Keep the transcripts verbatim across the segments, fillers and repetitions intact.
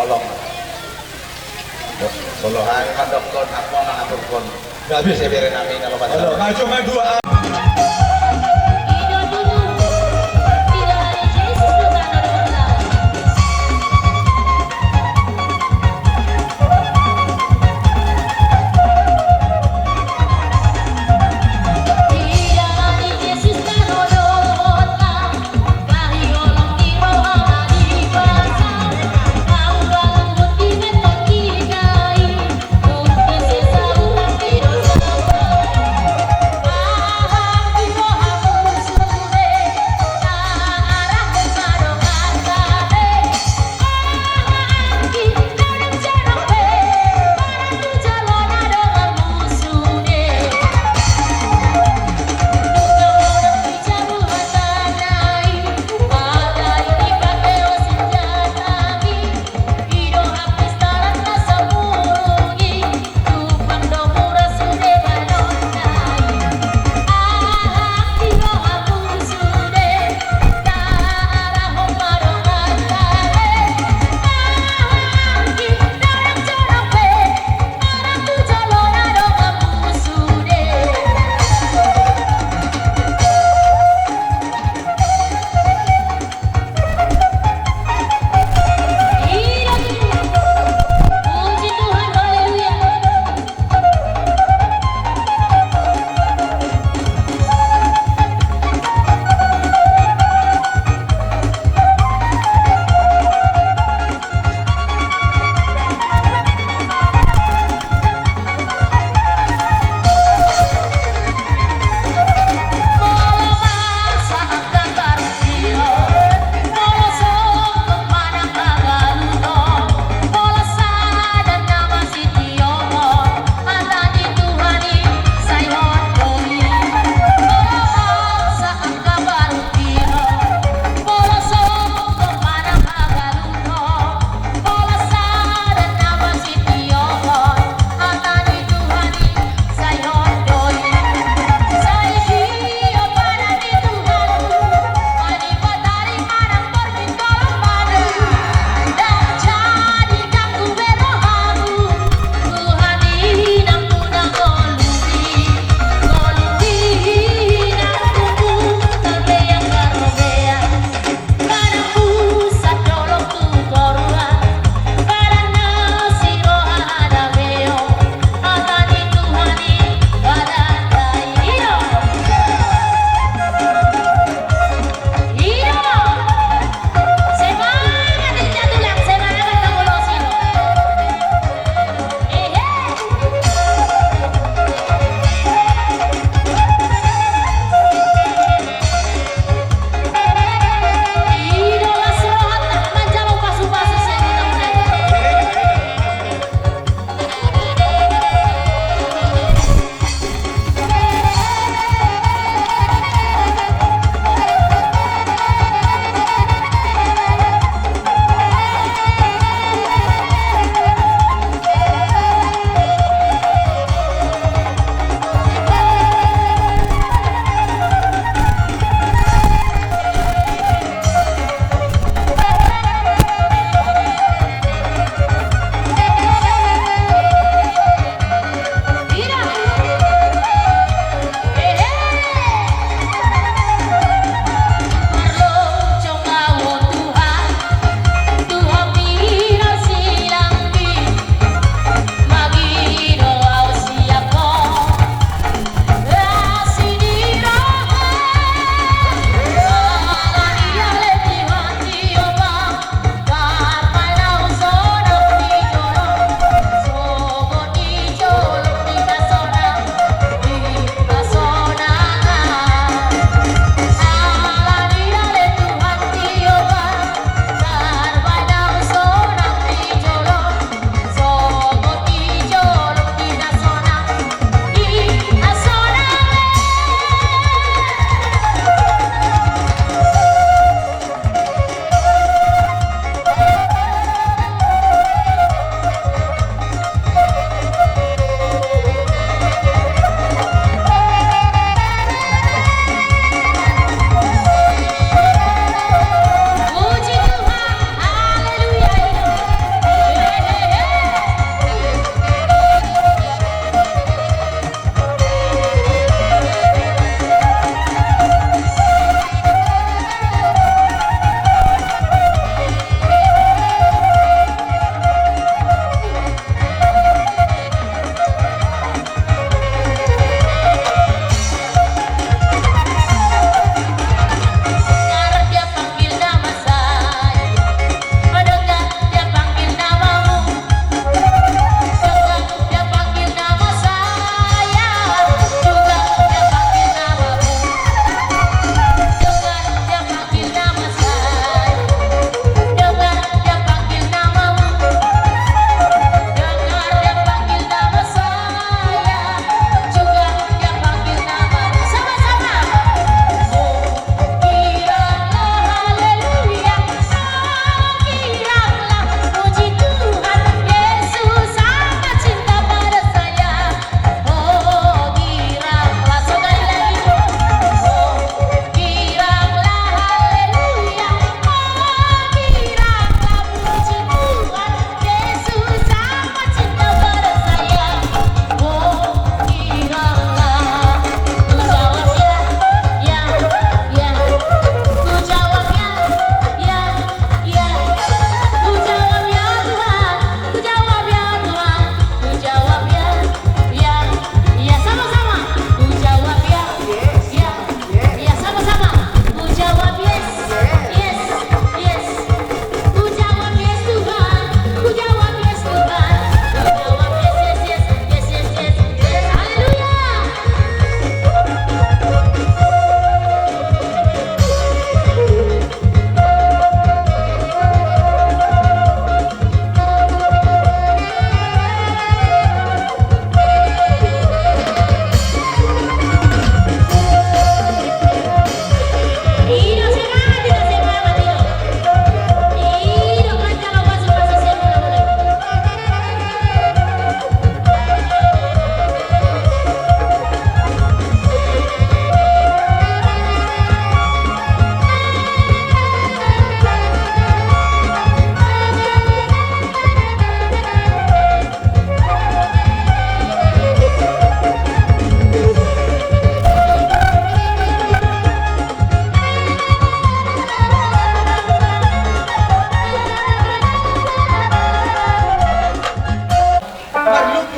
Molo hami mandokkon, amang mangaturhon. Gabe. Sebere nami na loba. Maju, maju.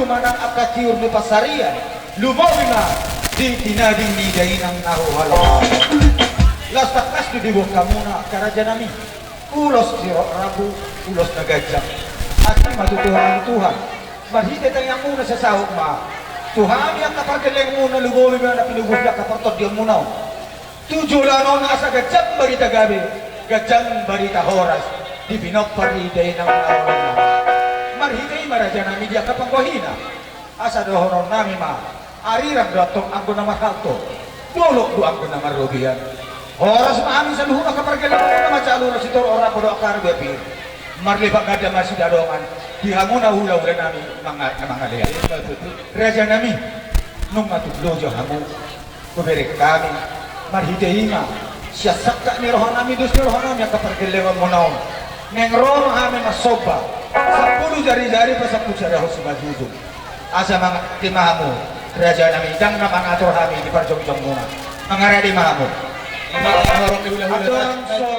manang angka tiur ni pansarian, lumobi ma di tinading ni dainang na huhalomohon. Laos tangkas do diboan hamuna angka raja nami. Ulos sirok rambu, ulos na ganjang. Asi ma tu Tuhan, Tuhan. Marhite tangiangmuna sai saut ma tu hami angka pargellengmuna, lumobi ma na pinogos ni angka partondionmuna on. Tu joloan on asa ganjang barita gabe, ganjang barita horas di pinompar ni dainang na holong nami. Marhite i ma raja nami di angka panggohina. Asa dohonon nami ma, arirang do antong anggo na marhalto, dolok do anggo na marrobean. Horas ma hami saluhut angka pargellengmuna, mansai Alura, Sitorop, Rambu dohot angka na pir. Marlepak ganda ma sidadongan di hamuna hulahula nami manga-, na mangalean. Raja nami, nunga tung loja hamu. Hubereng hami, marhite i ma sian sangkap ni roha nami, dos ni roha nami angka pargellengonmuna on. Naeng ro ma hami marsomba, sampulu jarijari pasampulu sadahon simanjujung. Asa mangarade ma hamu raja nami, ndang na mangatur hami di parjongjongmuna. Mangarade ma hamu. Adong so.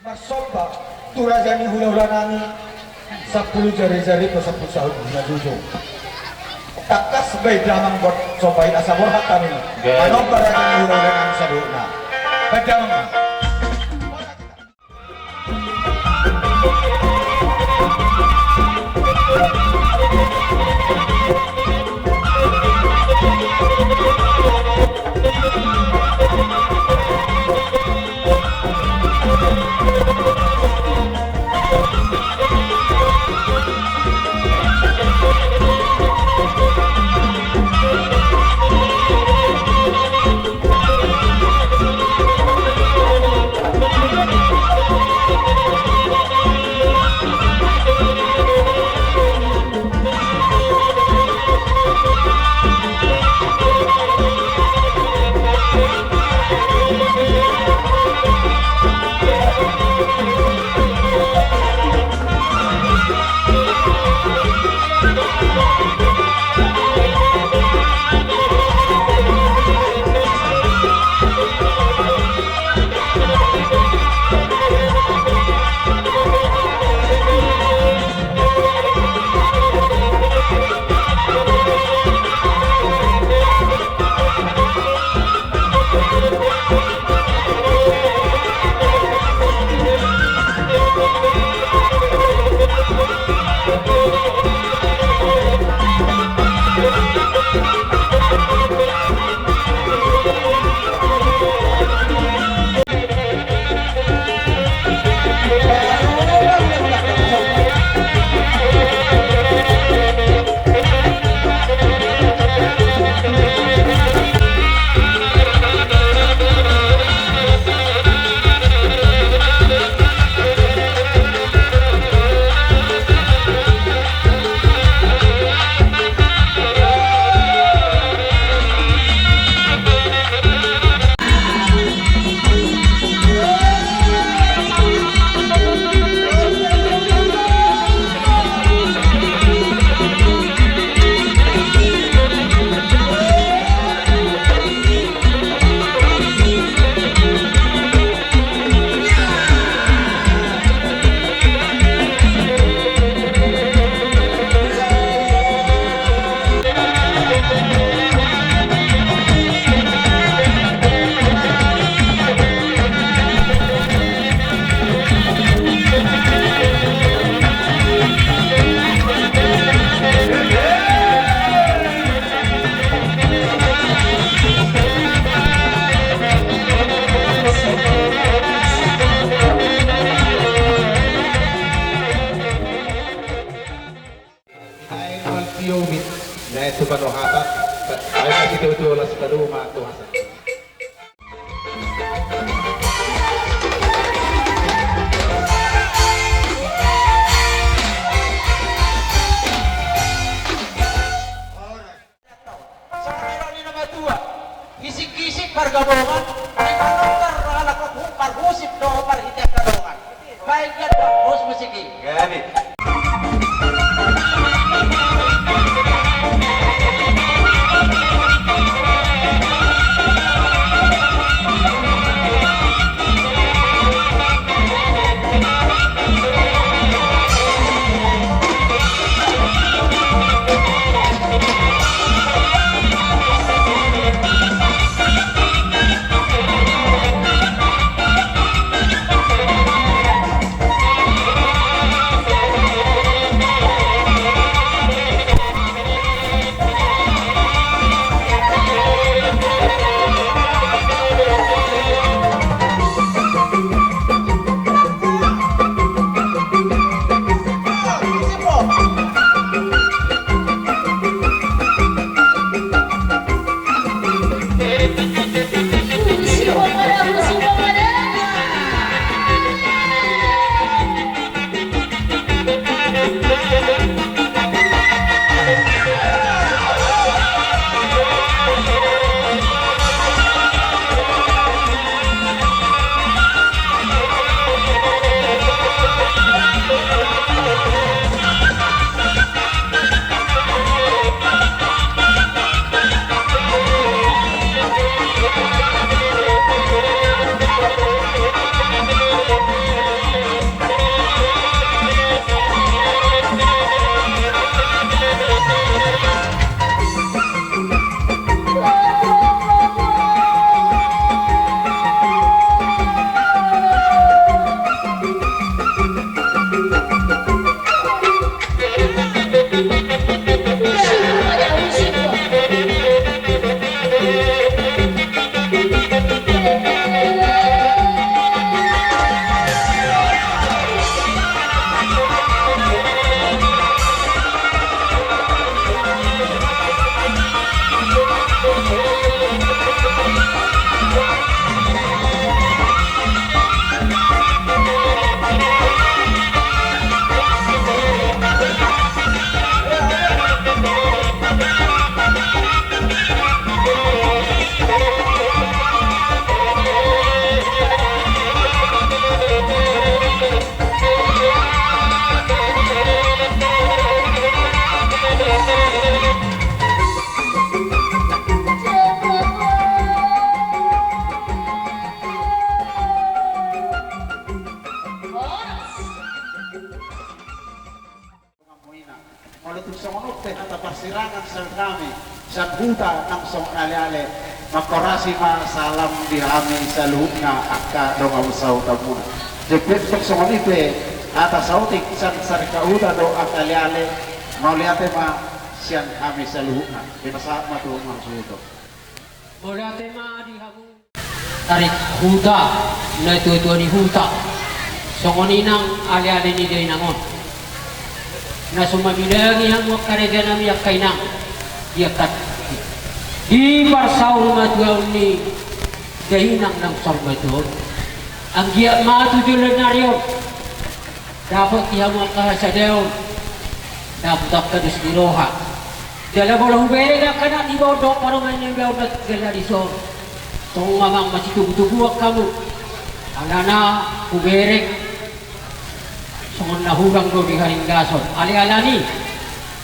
Marsomba tu raja ni hulahula nami, sampulu jarijari pasampulu sadahon simanjujung. Tangkas baen damang buat somba i asa borhat hami manomba raja ni hulahula nami saluhutna. Baen damang ma. Ae nuan tio mit, nae tu panohatan, ae na tio tio las padoma tu hasa. Songon nidok ni na matua, gisik-gisik pargabongan, di manongkar halak parhusip dohot parhitean na dongan. Baen ganda, hos musik i. Gabe. Molo tung songon on pe hata parsirangan sian hami, sian huta nang songon aleale, mangkorasi ma salam di hami saluhutna angka dongan sahutamuna. Jempek tung songon i pe hata saotik sian sarikat huta dohot angka aleale, mauliate ma sian hami saluhutna. Dipasahat ma tu marsuhuton. Mauliate ma di hamu. Sarikat huta, natuatua ni huta, songon i nang aleale ni dainang on. Na so mamilangi hamu angka rajanami angka inang, di angka, di parsaurmatuaon ni dainang nang saurmatua on. Anggiat ma tu joloan ni ari on dapot di hamu angka hasadaon, dapot angka dos ni roha. Jala molo hubereng angka anak niba on dohot parumaen niba on na tinggal na dison, tong ma amang masitubutubuan hamu. Alana hubereng songon na hurang do di haringgason. Alai alani,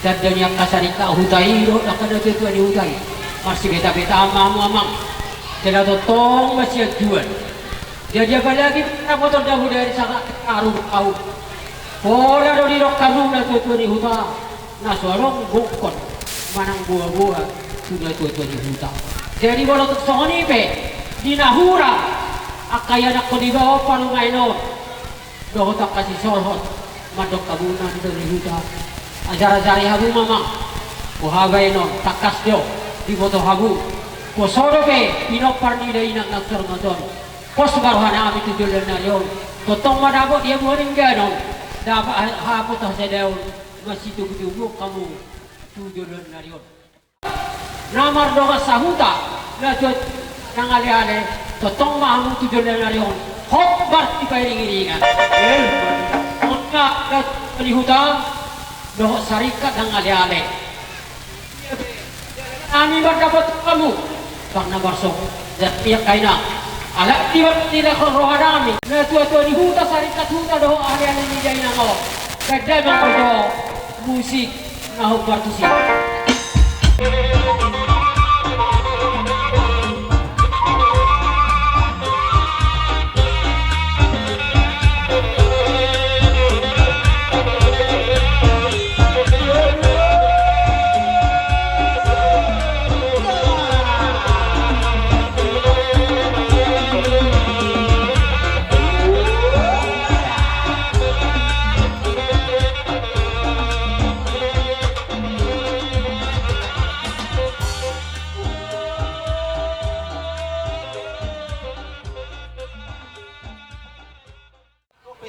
tanda ni angka sarikat huta i dohot angka natuatua ni huta i, marsibetabeta ma hamu amang. Jala tongtong ma sianjuan. Jadi apalagi dapotan dabu dari saka aru au. Pola do didok hamu natuatua ni huta, na so adong bongkon manang boaboa tu natuatua ni huta. Jadi molo tung songon i pe di na hurang angka ianakkon niba on parumaen on dohot angka sisolhot, mandok hamu natuatua ni huta, ajar-ajari hamu ma amang. Boha baenon, tangkas do diboto hamu. Poso dope pinompar ni dainang nang saurmatua on. Pos ma rohanami tu joloan ni ari on. Tongtong ma dapot di hamu haringganon, dapot ha-, dapot hasadaon, masitubutubuan hamu tu joloan ni ari on. Na mardongan sahuta, na jo nang aleale, tongtong ma hamu tu joloan ni ari on hot marsiparingiringan. Songon i nang natuatua ni huta dohot sarikat nang aleale. Hami mandapot hamu, bang na marsok, dan ia kaina. Alai di bang tidak rohanami, natuatua ni huta, sarikat huta dohot aleale ni dainang on. Ganda mangkorjo musik na hombar tusi.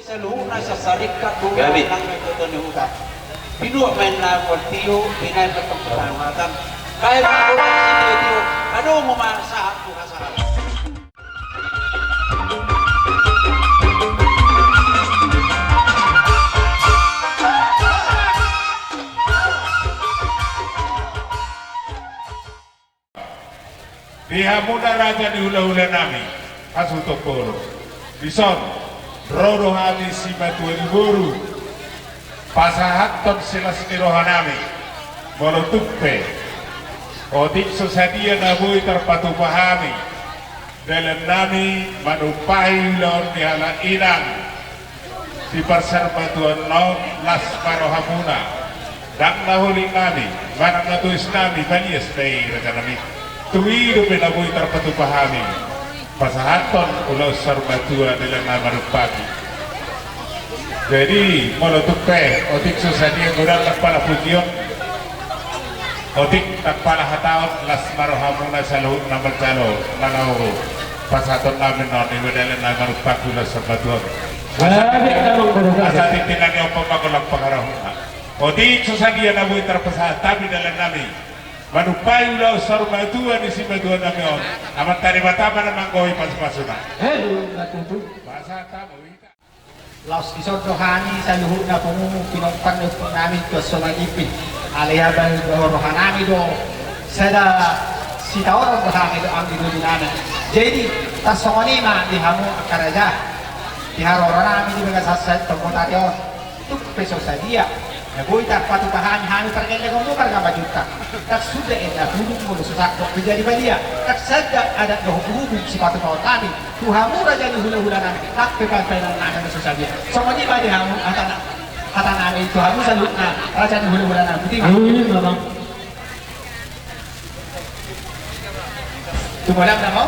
Saluhutna sasarikat tu gabe nang na toto ni huta. Pinuat main na kual tio, pinain bertemu tangan. Baik, baik, baik, sitio-tio. Aduh, mau masak, aku masak. Di hamuna raja ni hulahulanami, hasuhuton boru. Dison, ro do hami simatua ni boru pasahathon silas ni rohanami. Molo tung pe otik so sadia na boi tarpatupa hami dalannami manumpahi ulaon ni halak inang siparsaurmatuaon on, las ma rohamuna. Ndang na holingnami manang na toisnami, palias ma i rajanami. Tu i dope na boi tarpatupa hami pasahathon ulaon saurmatua dalanna manumpahi. Jadi molo tung pe otik so sadia godang ndang pala pujion, otik ndang pala hataon, las ma rohamuna saluhutna manjalo manaoru pasahatonnami on, iba dalanna manumpahi ulaon saurmatua on. Asa tintin nang i ompung ma golang pangarahutna. Otik so sadia na boi tarpasahat hami dalannami manumpahi ulaon saurmatua ni simatuanami on, Amanta Debata ma na manggohi pasupasuna. Pasahat hamu hita. Laos dison do hami saluhutna punguan pinompar ni ompungnami Tuan Somanipin. Alai abang do rohanami do sada sitaonon do hami do anggi dudunami. Jadi tarsongon i ma di hamu angka raja, di haroronami di bagasan sahat tombotari on. Tung pe so sadia na boi tarpatupa hami, hami pargellengonmu pargama juta. Ndang suda enda hudung molo so sangkot pe jadi badia. Ndang sada adat dohot hudung sipatupaonnami tu hamu raja ni hulahulanami. Ndang pe painannami na so sadia. Songon i ma di hamu hatana, hatanami Bagus, salut. Nah, raja ni hulu bulan nanti. Amin, Bapak. Tumbalak nama?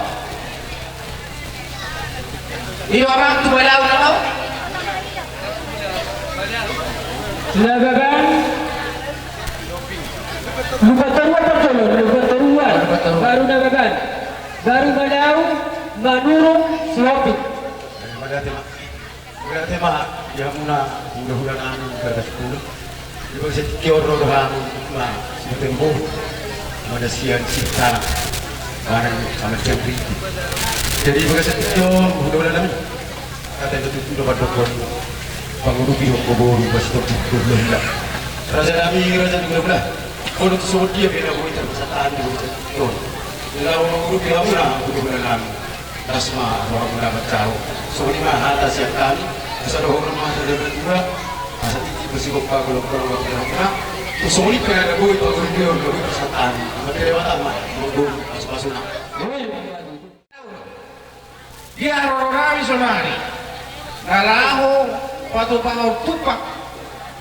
Iyo, Abang, tumbalak nama? Nababan. Lupa terua, Pak Tolong, lupa terua. Lupa terua. Baru Nababan. Baru Balau, Manurung, Sihombing. Eh, pada tema. Berarti ma, di hamuna hulahula nami Bagas Pulo. Di bagasan tingki on ro do hami ma, siboto ni boru, manasian sita, manang aman jambi. Jadi di bagasan tingki on hulahula nami, hata na tutu do mandok on, pangurupi do ho boru, basi tong hulahula. Raja nami, raja ni hulahula. Molo tung songon dia pe na boi tarpasahat di bagasan tingki on, laho mangurupi hamuna hulahula nami. Las ma rohamuna manjalo. Songon i ma hata sian hami. Asa dohonon ma tu natua-tua, asa tingki ma sigompa golanggolang ma tu hamuna. Tung songon i pe na boi pangurupihon, na boi pasahat hami. Amanta Debata ma manggohi pasupasuna. Di haroro nami sonari na laho patupahon tumpak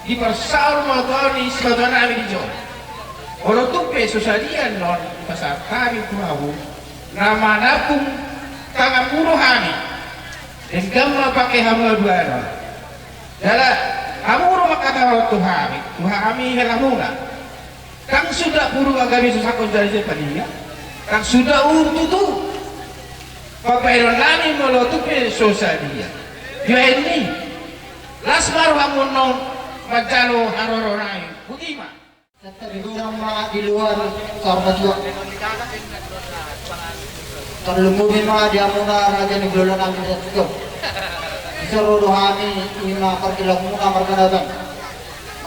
di parsaur matua ni simatua nami di jolo. Molo tung pe so sadia annon dipasahat hami tu hamu, na manampung tanganmu do hami. Denggan ma pake hamu haduan on. Jala hamu do mangkatahon tu hami, tu hami helamuna. Ndang suda pudung anggabe so sangkot jari sian padia. Ndang suda uhum tutu. Pambahenon nami molo tung pe so sadia. Bahen ni. Las ma rohamu annon manjalo haroro nami. Boti ma. Tata di godang ma di luar saur matua. Tarlumobi ma di hamuna raja ni hulahula nami di satu. Dison ro do hami, i ma pargelahonmuna marga Nababan.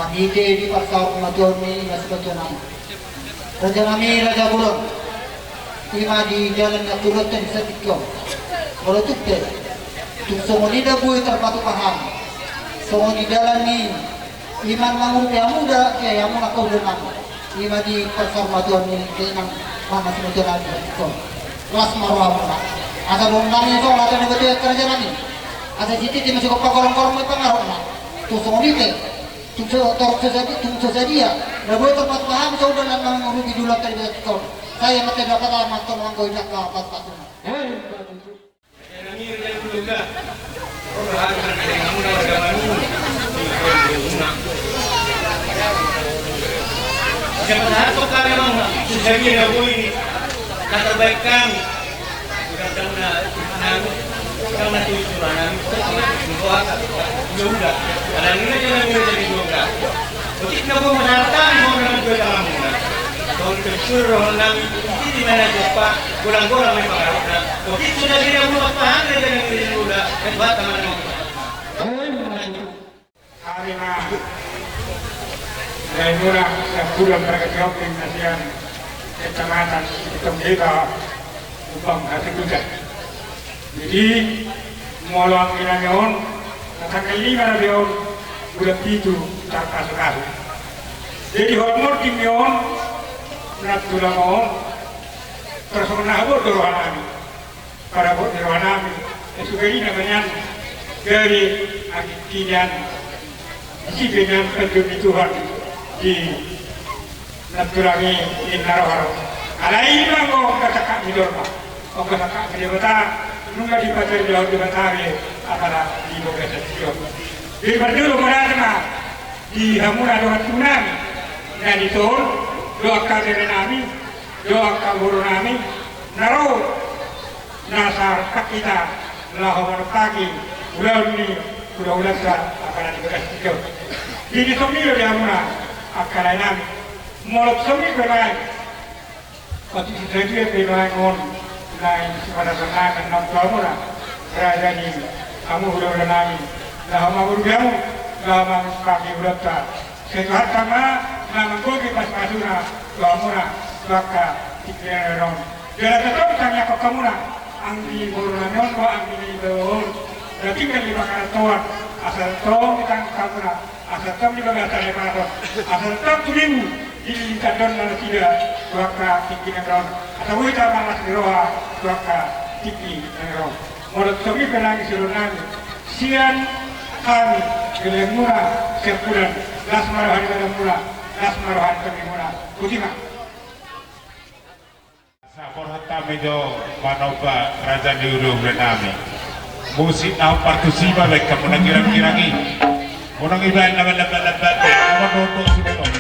Marhite di parsaur pamatuaon ni na simatua nami. Raja nami, raja bolon. I ma di dalan na hudok di satu. Molo tung pe, tung songon i da boi tarpatupa hami. Songon i dalan ni i ma mangurupi hamu da, i hamu na hulahula nami. I ma di parsaur pamatuaon ni dainang, manang simatua nami. Las ma rohamuna. Asa dohonon nami songon hata ni batua raja nami. Asa sititi ma sigompa golanggolang ma pangarahutna. Tung songon i pe, tung so, tung so sadia, tung so sadia. Na boi tarpatupa hami songon dalan mangurupi hulahula nami. Sai amanta Debata ma antong manggohi angka pasupasuna. Siapa tahu kok kami mau susah ini, yang terbaik kami. Udah tahu na, tahu na tuh itu lah, nami. Gua, ya udah. Ada ini aja, nami, jadi gua. Otik na boi masalah tadi, mau dengan dua tangan. Kalau kita suruh nami, ini di mana coba? Golang-golang memang harusnya. Otik sudah tidak mau paham, dia jadi sudah. Kan buat teman-teman. Hami ma, Daeng Mula, Siampudan, Marga Sihombing, na sian Kecamatan Sitonggorop, Jombang Hasibuan. Jadi, molo anggi nami on, na tanggal lima na be on, bulan pitu, tarpasupasu. Jadi, hormon di on, na tulang on, terus na habot do roha nami. Parabot ni roha nami, suka i na bahen, gabe anggi nian, disi pe nian panjou ni Tuhan di nantulang i, ninna roha ro. Alai i ma anggo angka sangkap ni jolma, angka sangkap ni Debata, nunga dipataridaon Debata be apala di bagasan tingki on. Jadi parjolo mauliate ma di hamuna dongan tubu nami, na di son, dohot angka bere nami, dohot angka boru nami, na ro, na sahat hita laho manumpahi ulaon ni hulahulanta apala di bagasan tingki on. Jadi songon i do di hamuna angka lae nami. Molo songon i pe lae, otik so sadia pe lae on, lae sipata songon i annon tu hamuna, raja ni hamu hulahula nami, laho mangurung hamu, laho manumpahi ulaonta. Sai Tuhanta ma na manggohi pasupasuna tu hamuna tu angka tingki na naeng ro. Jala tongtong tangiangkon hamuna, anggi boru nami on dohot anggi ni baoa on, na tinggal di bagasan toan, asa tongtong ditangiang hamuna, asa tongtong di bagasan lepason, asa tongtong tumibu di tandon na nasida tu angka tingki na naeng ro. Asa boi hita marlas ni roha tu angka tingki na naeng ro. Molo songon i pe nang sidohonon nami sian hami, Daeng Mula, Siampudan, Las ma roha ni badanmuna, las ma roha ni tondimuna. Botima. Sahat hami jo manomba raja ni hulahula nami. Musik na hombar tusi ma baen hamu na girang-girang i. Unang ibaen na malambat-lambat be, na mandondok sude on.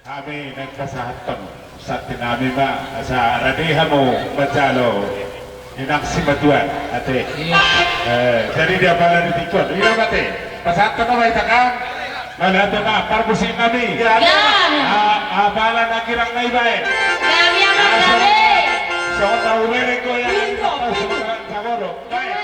Hami naeng pasahathon santi nami ma, asa rade hamu manjalo inang simatuan ate. Iya. Eh, jadi di apala di tingki on, ira ma ate. Pasahathon nama ita kan? Mauliate ma, parmusik nami. Iya. Iya. A-, apala na girang na ibaen. Iya, iya, iya, iya. Songon na ubereng goyang. Iya. Songon na sagoro. Baik.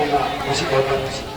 Musik, musik.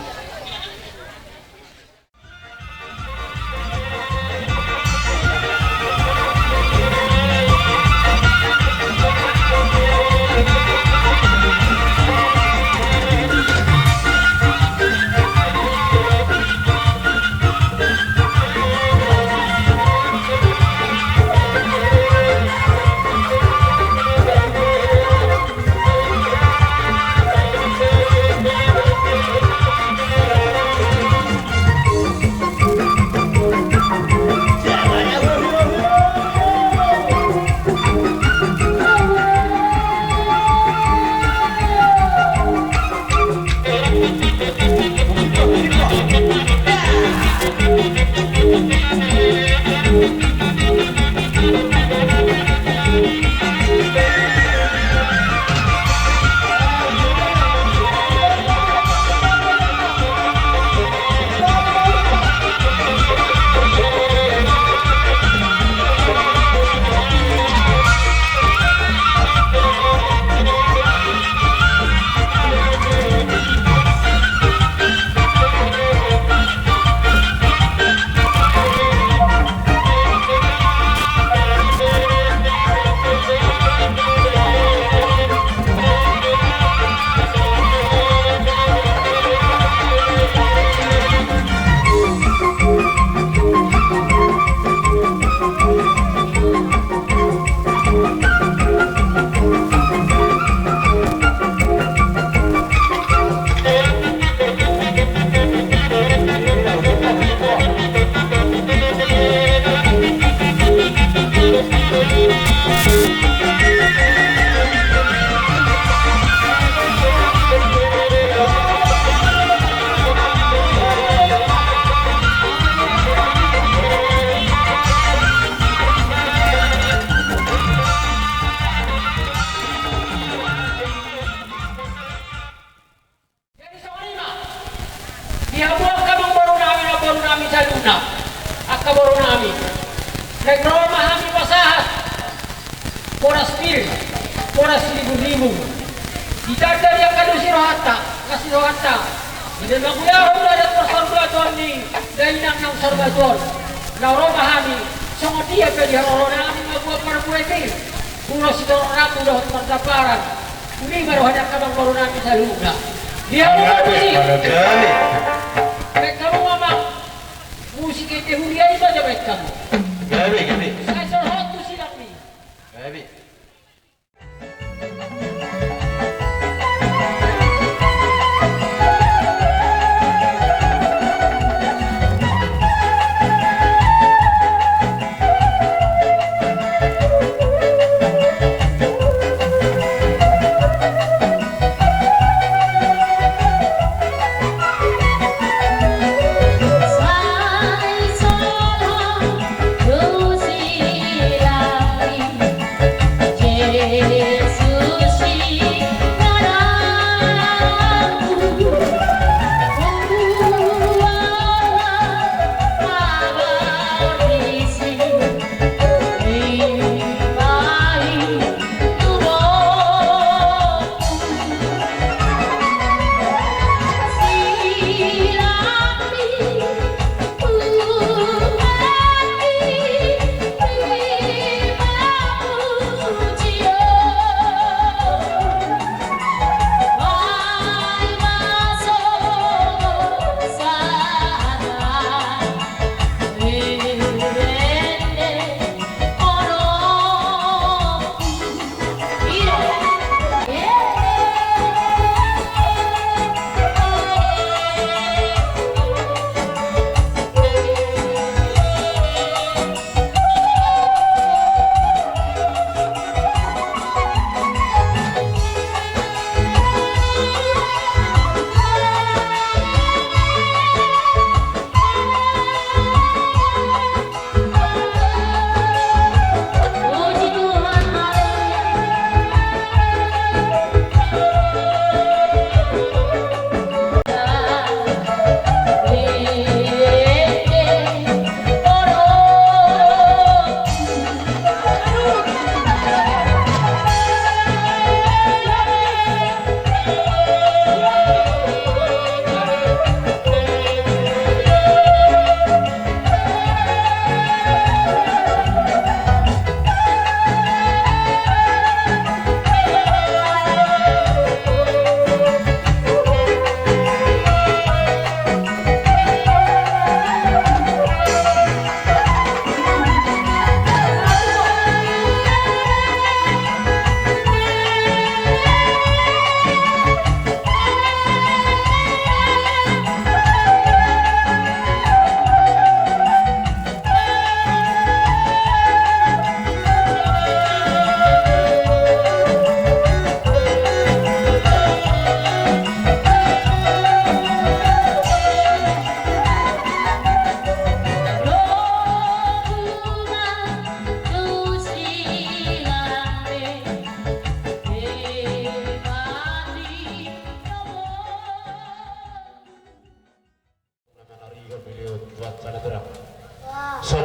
Jadi songon i ma di hamu angka amangboru nami, namboru nami saluhutna, angka boru nami. Naeng ro ma hami pasahat boras pir, boras siribu-ribu. Ditanda di angka dongan ni rohanta, dongan ni rohanta. Di na mangulahon adat parsaurmatuaon ni dainang na saur matua on. Laho ro ma hami songon dia pe di haroro nami mambuat parbue pir, ulos sitorop rambu dohot mardamparan. Uli ma roha ni angka amangboru nami saluhutna. Di hamu ma musik. Baen hamu ma musik ende huria i saja baen hamu. Gabe, gabe. Sai so hot tu sidang ni. Gabe.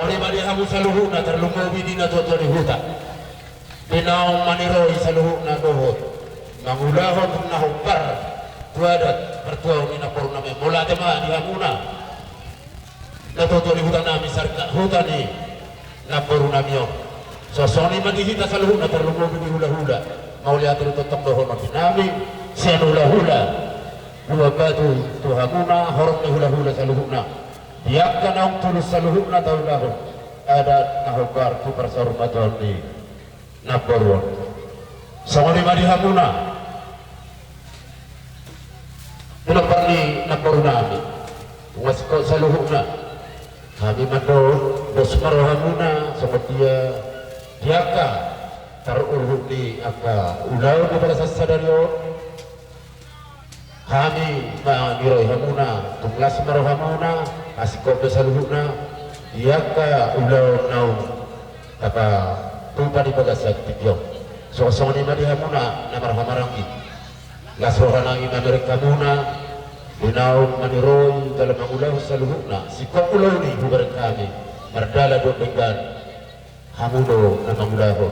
Songon i ma di hamu saluhutna, tarlumobi di natuatua ni huta. Di naung maniroi saluhutna dohot mangulahon na hombar tu adat partuaon ni namborunami on. Mauliate ma di hamuna natuatua ni hutanami, sarikat huta ni namborunami on. Songon i ma di hita saluhutna, tarlumobi di hulahula. Mauliate do tongtong dohonon di nami sian hulahula Lumban Batu tu hamuna horong ni hulahula saluhutna. Di angka naung tulus saluhutna taulahon adat na hombar tu parsaurmatuaon ni namboru on. Songon i ma di hamuna pinompar ni namborunami, nunga singkop saluhutna. Hami mandok dos ma rohamuna songon dia di angka tarlumobi di angka ulaon di bagasan sadari on. Hami maniroi hamuna, tung las ma rohamuna, asingkop do saluhutna di angka ulaon naung tapatupa di bagasan tingki on. Songon i ma di hamuna na marhahamaranggi. Las rohanami mamereng hamuna di naung maniroi jala mangulahon saluhutna. Singkop ulaon i hubereng hami, mardalan dohot denggan, hamu do na mangulahon.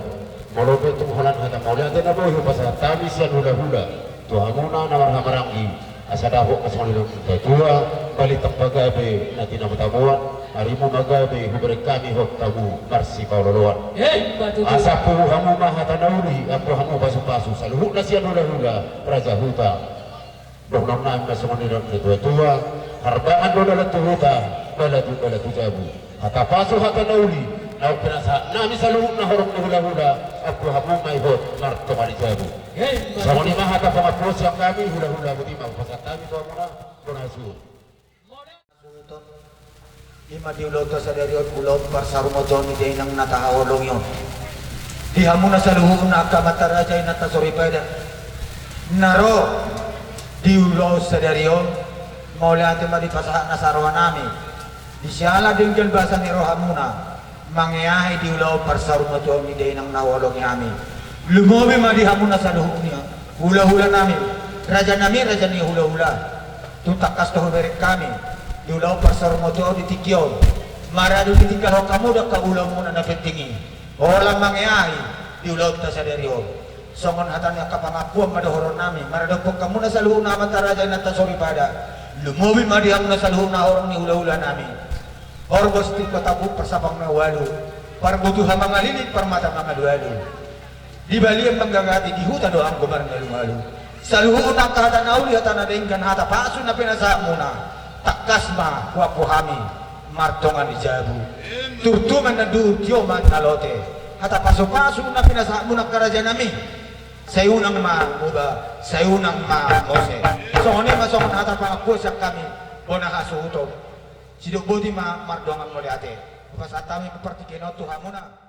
Molo pe tung holan hata mauliate na boi hupasahat hami sian hulahula tu hamuna na marhahamaranggi, asa dapot ma songon nidok ni natuatua: Balintang ma gabe na tinamo-tamoan, arimu ma gabe hubereng hami hot hamu marsipaolooloan. Emma tutu. Asa puhu hamu ma hata na uli, ampu hamu pasupasu, saluhutna sian hulahula raja huta. Dohononnami ma songon nidok ni natuatua: Harbangan do dalan tu huta, balatu balatu jabu. Hata pasu hata na uli naung pinasahatnami saluhutna horong ni hulahula, ampu hamu ma i hot martonga ni jabu. Emma tutu. Songon i ma hata pangampuon sian hami hulahula, boti ma hupasahat hami tu hamuna, bona suhut. I ma di ulaonta sadari on, ulaon parsaurmatuaon ni dainang na tahaholongi on. Di hamuna saluhutna angka amanta raja, inanta soripada na ro di ulaon sadari on, mauliate ma di pasahat na sarohanami. Di siala denggan basa ni rohamuna mangeahi di ulaon parsaurmatuaon ni dainang na huhaholongi hami. Lumobi ma di hamuna saluhutna hulahulanami, rajanami, raja ni hulahula. Tung tangkas do hubereng hami di ulaon parsaurmatuaon di tingki on. Maradu ditinggalhon hamu do angka ulaonmuna na penting i, holan mangeahi di ulaonta sadari on. Songon hata ni angka pangampuon ma dohononnami maradophon hamuna saluhutna amanta raja, inanta soripada. Lumobi ma di hamuna saluhutna horong ni hulahulanami. Horbo sitingko tampuk, parsapang na ualu, parbutuha mangaliling, parmata mangalualu. Di balian manggagati, di huta do anggo marngalumalu. Saluhutna angka hata na uli, hata na denggan, hata pasu na pinasahatmuna, tangkas ma huampu hami martonga ni jabu. Turtu ma na duhut, tio ma na lote. Hata pasupasu na pinasahatmuna angka rajanami, sai unang ma muba, sai unang ma mose. Songon i ma songon hata pangampuon sian hami bona hasuhuton. Sidok boti ma mardongan mauliate hupasahat hami partingkian on tu hamuna.